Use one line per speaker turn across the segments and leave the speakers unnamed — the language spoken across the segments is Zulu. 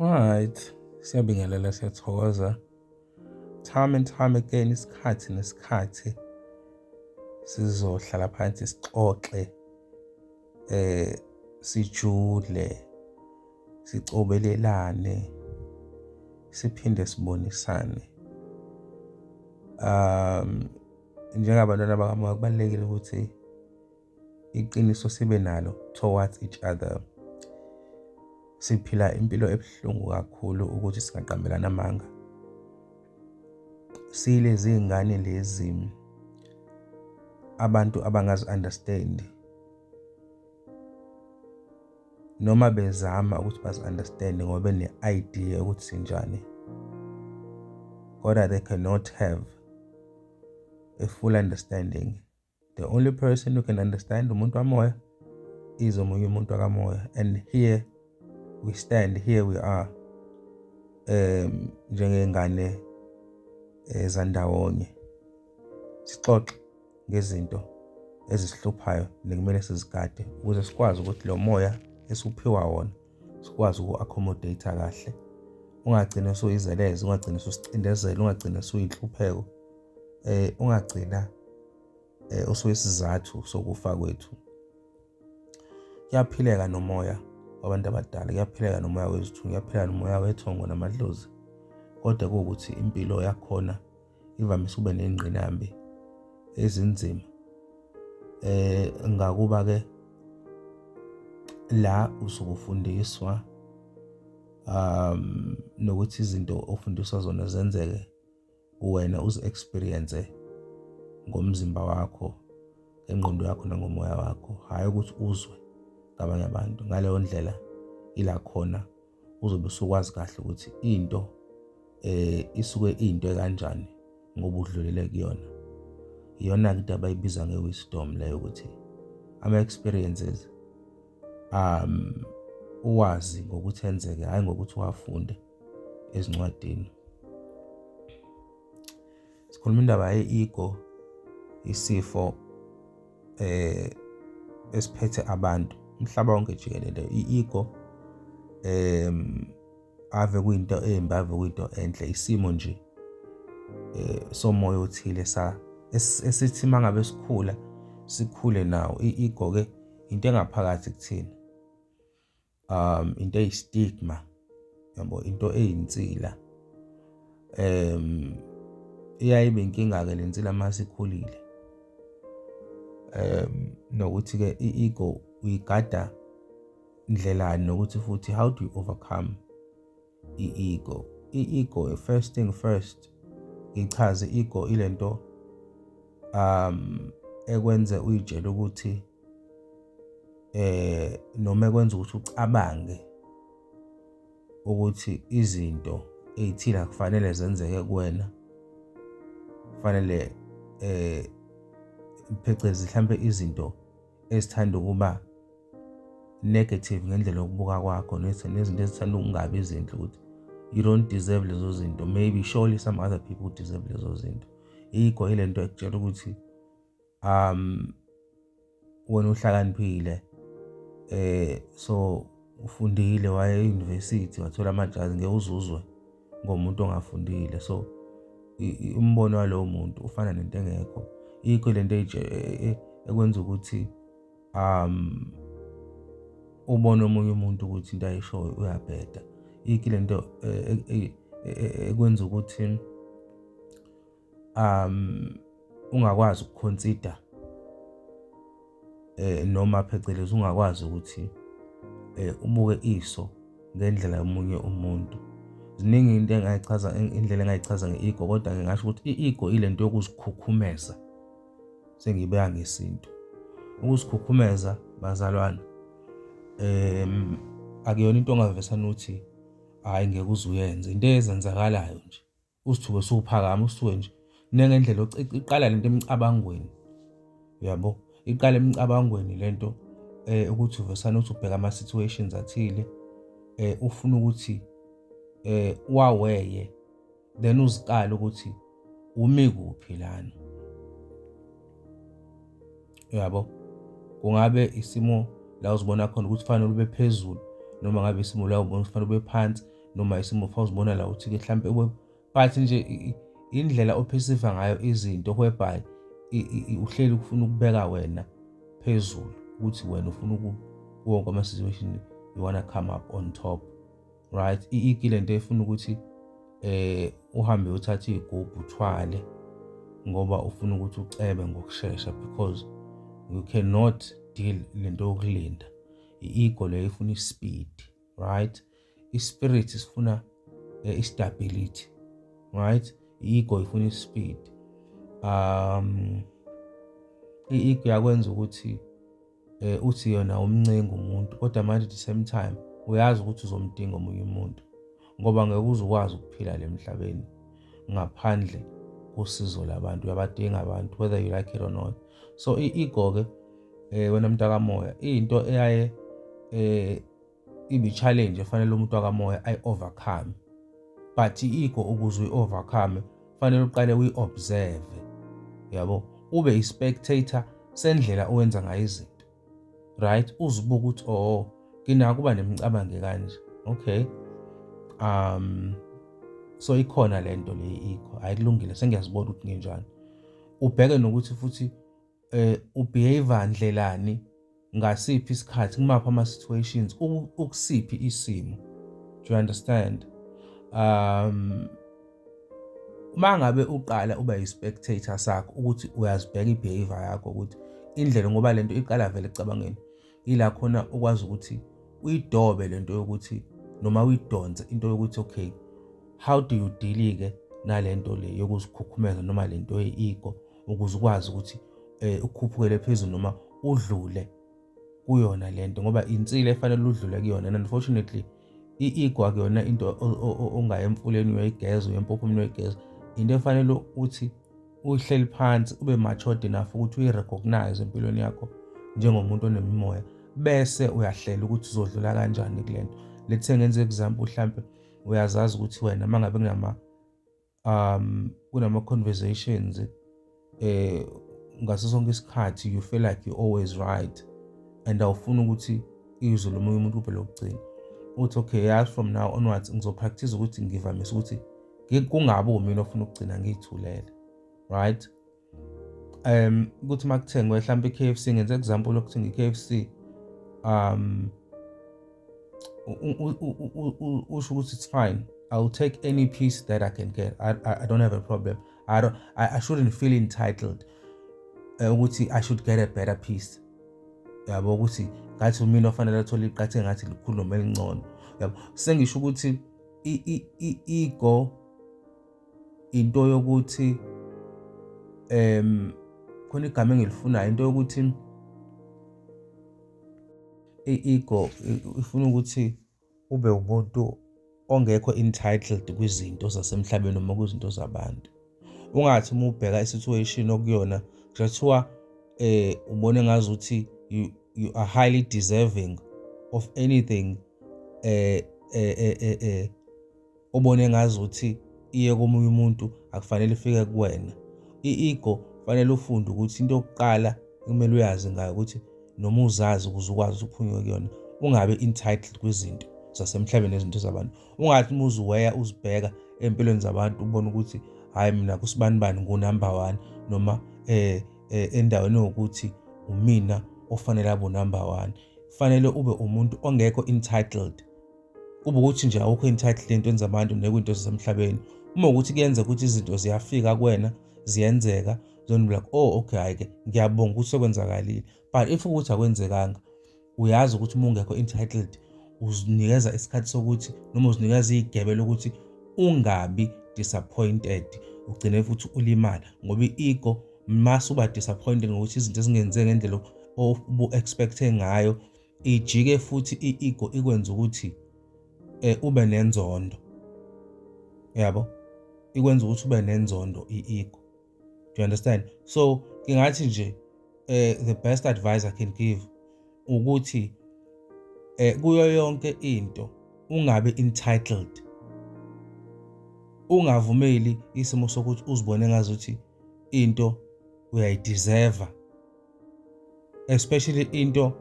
Alright, siyabingelela, siyathokoza. Time and time again, isikhathi nesikhathi sizohlala phansi sixoxe, sijule, sicobelelane, siphinde sibonisane. Njengabantwana bakamoya kubalulekile ukuthi iqiniso sibe nalo towards each other. Siphila impilo ebuhlungu kakhulu ukuthi singaqambelana amanga. Siyilezi iy'ngane lezi abantu abangazi-understand, noma bezama ukuthi bazi-understand ngoba bene-idea ukuthi sinjani, kodwa they cannot have a full understanding. The only person who can understand umuntu wamoya is omunye umuntu wakamoya, and here we stand, here we are, njengengane ezandawonye, sixoxe ngezinto ezisihluphayo nekumele sizigade ukuze sikwazi ukuthi lo moya esiwuphiwa wona sikwazi uku-accommodate kahle, ungagcina usuyizeleze, ungagcina ususicindezela, ungagcina usuyinhlupheko, ungagcina usuyisizathu sokufa kwethu. Kuyaphileka nomoya wabantu abadala, kuyaphileka nomoya wezithunywa, kuyaphileka nomoya wethongo namadlozi, kodwa kuwukuthi impilo yakhona ivamise ukuba ney'ngqinambi ezinzima. Ngakuba-ke la usuke ufundiswa nokuthi izinto ofundiswa zona zenzeke kuwena, uzi-experience ngomzimba wakho, ngengqondo yakho nangomoya wakho, hhayi ukuthi uzwe ngabanye abantu. Ngaleyo ndlela ila khona uzobe usukwazi kahle ukuthi into isuke iyinto ekanjani ngoba udlulele kuyona. Iyona-ke into abayibiza nge-wisdom leyo, ukuthi ama-experiences uwazi ngokuthi enzeke, hhayi ngokuthi uwafunde ezincwadini. Sikhuluma indaba ye-ego, isifo esiphethe abantu umhlaba wonke jikelele. I-ego ave kuyinto embi, ave kuyinto enhle, isimo nje somoya othile sa esithi mangabe sikhula sikhule nawo. I-ego ke into engaphakathi kuthina, into eyi-stigma yabo, into eyinsila. Iyaye ibe inkinga-ke le nsila uma sikhulile, nokuthi-ke i-ego uyigada ndlelani, nokuthi futhi how do you overcome i-ego. I-ego, first thing first, ngichaze i-ego ilento ekwenze uyitshele ukuthi noma ekwenza ukuthi ucabange ukuthi izinto ey'thile akufanele zenzeke kuwena, kufanele phecelezi mhlampe izinto ezithanda ukuba negative ngendlela yokubuka kwakho, nezinto ezithanda ukungabi izinhle, ukuthi you don't deserve lezo zinto, maybe surely some other people deserve lezo zinto. I-ego ile nto ekutshela ukuthi wena uhlakaniphile, so ufundile, waya e-university, wathola amajazi, ngeke uzuzwe ngomuntu ongafundile, so umbono walowo muntu ufana nento engekho. Yikho lento ekwenza ukuthi ubone omunye umuntu ukuthi into ayishoyo uyabheda. Yikho lento ekwenza ukuthi ungakwazi uku-consider noma phecelezi ungakwazi ukuthi ubuke iso ngendlela yomunye umuntu. Ziningi into engayichaza, indlela engayichaza nge-ego, kodwa ngingasho ukuthi i-ego ilento yokuzikhukhumeza, sengiyibeka ngesintu. Ukuzikhukhumeza bazalwane, akuyona into ongavesane uthi hhayi ngeke uze uyenze, into ezenzakalayo nje, uzithuke usuphakama, usithuke nje nengendlela iqala lento emicabangweni, uyabo, iqala emicabangweni lento, ukuthi uvesane uthi ubheka ama-situations athile, ufuna ukuthi uwaweye, then uzikale ukuthi umi kuphi lana, uyabo. Kungabe isimo la uzibona khona ukuthi kufanele ube phezulu, noma ngabe isimo la ubona ukuthi kufanele ube phansi, Noma isimo uzibona la uthi-ke mhlampe, but nje indlela o-perceive ngayo izinto, whereby uhleli ufuna ukubeka wena phezulu, ukuthi wena ufuna wonke ama-situation, you wanna come up on top, right? I-ego lento efuna ukuthi uhambe uthathe iy'gubhu uthwale ngoba ufuna ukuthi ucebe ngokushesha, because you cannot deal lento yokulinda. I-ego leyo ifuna i-speed, right? I-spirit sifuna i-stability, right? I-ego ifuna i-speed. I-ego yakwenza ukuthi uthi yona umncenga umuntu, kodwa manje at the same time uyazi ukuthi uzomdinga omunye umuntu, ngoba ngeke uze ukwazi ukuphila le emhlabeni ngaphandle kosizo labantu. Uyabadinga abantu whether you like it or not. So i-ego-ke, wena mntakamoya, into eyaye ibe challenge efanele umuntu wakamoya ayi-overcome. But i-ego, ukuze uyi-overcome, fanele uqale uyi-observe, yabo, ube i-spectator sendlela owenza ngayo izinto, right? Uzibuka ukuthi, "Oh, nginako kuba nemicabango kanje, okay, so ikhona lento le ego, ayikulungile, sengiyazibona ukuthi nginjani." Ubheke nokuthi futhi u-behave ndlelani, ngasiphi isikhathi, kumaphi ama-situations, ukusiphi isimo. Do you understand? Uma ngabe uqala uba yi-spectator sakho, ukuthi uyazibheka i-behavior yakho, ukuthi indlela, ngoba lento iqala vele ekucabangeni, ila khona ukwazi ukuthi uyidobe lento yokuthi, noma uyidonse into yokuthi, okay, how do you deal-ke nalento le yokuzikhukhumeza noma lento ye-ego, ukuze ukwazi ukuthi ukhuphukele phezulu noma udlule kuyona lento, ngoba insila efanele udlule kuyona. And unfortunately i-ego akuyona into ongaya emfuleni uyoyigeza, uye empophomeni uyoyigeza. Into efanele uthi uhleli phansi, ube matured enough ukuthi uyi-recognize empilweni yakho njengomuntu onemimoya, bese uyahlela ukuthi uzodlula kanjani kulento. Let's say, ngenze example, mhlampe uyazazi ukuthi wena uma ngabe kunama conversations, ngaso sonke isikhathi you feel like you're always right and awufuni ukuthi izwi lomunye umuntu kube lokugcina. Uthi, "Okay, yazi, from now onwards ngizo-practice ukuthi ngivamise ukuthi kungabi umina ofuna ukugcina, ngiyithulele," right? Ukuthi makuthengwe mhlawumbe i-KFC, ngenze example lokuthenga i-KFC, usho ukuthi, "It's fine, I'll take any piece that I can get. I don't have a problem. I don't I shouldn't feel entitled ukuthi I should get a better piece," yabo, ukuthi ngathi umina ofanele athole iqathe ngathi likhulu noma elingcono, yabo. Sengisho ukuthi i-ego into yokuthi khona igama engilifunayo, into yokuthi i-ego ifuna ukuthi ube umuntu ongekho entitled kwizinto zasemhlabeni noma kwizinto zabantu. Ungathi uma ubheka i-situation okuyona, kuthiwa ubone ngazuthi you are highly deserving of anything obone ngazuthi iye komunye umuntu, akufanele ifike kuwena. I-ego fanele ufunde ukuthi into yokuqala kumele uyazi ngayo ukuthi, noma uzazi ukuze ukwazi ukuphunyuka kuyona, ungabe entitled kwizinto zasemhlabeni nezinto zabantu. Ungathi uma uziweya, uzibheka empilweni zabantu, ubone ukuthi, "Hhayi, mina kusibanibani ngu-number one," noma endaweni ewukuthi umina ofanele abe u-number one. Kufanele ube umuntu ongekho entitled, kube ukuthi nje awukho entitled ey'ntweni zabantu nekwinto zasemhlabeni. Uma ukuthi kuyenzeka ukuthi izinto ziyafika kuwena, ziyenzeka, then be like, "Oh, okay, hhayi-ke, ngiyabonga ukuthi sekwenzakalile." But if ukuthi akwenzekanga, uyazi ukuthi uma ungekho entitled, uzinikeza isikhathi sokuthi, noma uzinikeza igebe lokuthi ungabi disappointed, ugcine futhi ulimala, ngoba i-ego mase uba disappointed ngokuthi izinto ezingenzeki ngendlela obu-expect-e ngayo, ijike futhi i-ego ikwenze ukuthi ube nenzondo, yabo, ikwenza ukuthi ube nenzondo i-ego. Do you understand? So ngingathi nje the best advice I can give ukuthi kuyo yonke into ungabe entitled, ungavumeli isimo sokuthi uzibone ngazuthi into uyayi-deserve, especially into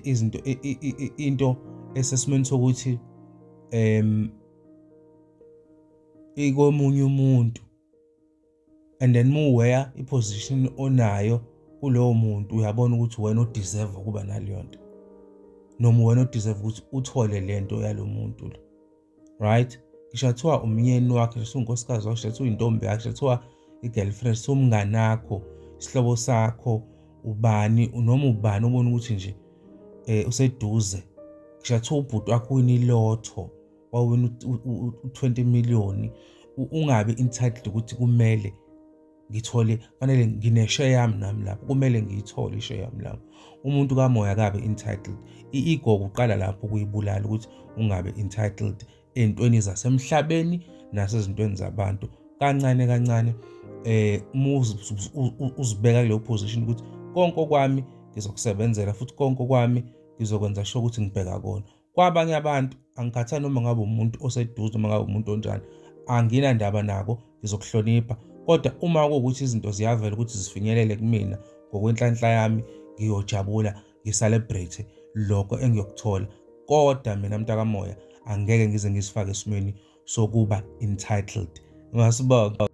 izinto, into esesimweni sokuthi ikomunye umuntu and then muweya i-position onayo kulowo muntu, uyabona ukuthi wena o-deserve ukuba naleyo nto noma wena o-deserve ukuthi uthole lento yalo muntu lo, right? Ngisho kuthiwa umyeni wakhe, ngisho unkosikazi wakhe, ngisho kuthiwa intombi yakhe, ngisho kuthiwa i-girlfriend, umngani wakho, isihlobo sakho, ubani noma ubani obona ukuthi nje useduze, ngisho kuthiwa ubhuti wakho wina i-lotto, wawina u-20 million, ungabi entitled ukuthi kumele ngithole, fanele ngine-share yami nami lapho, kumele ngiyithole i-share yami lapho. Umuntu kamoya akabe entitled. I-ego kuqala lapho kuyibulala ukuthi ungabe entitled ey'ntweni zasemhlabeni nasezintweni zabantu. Kancane kancane uma uzibeka kuleyo position ukuthi konke okwami ngizokusebenzela futhi konke okwami ngizokwenza sure ukuthi ngibheka kona. Kwabanye abantu angikhathali noma ngabe umuntu oseduze noma ngabe umuntu onjani, anginandaba nako, ngizokuhlonipha, kodwa uma kuwukuthi izinto ziyavela ukuthi zifinyelele kumina ngokwenhlanhla yami, ngiyojabula, ngi-celebrate lokho engiyokuthola. Kodwa mina mntakamoya angeke ngize ngizifake esimweni sokuba entitled. Masibonge.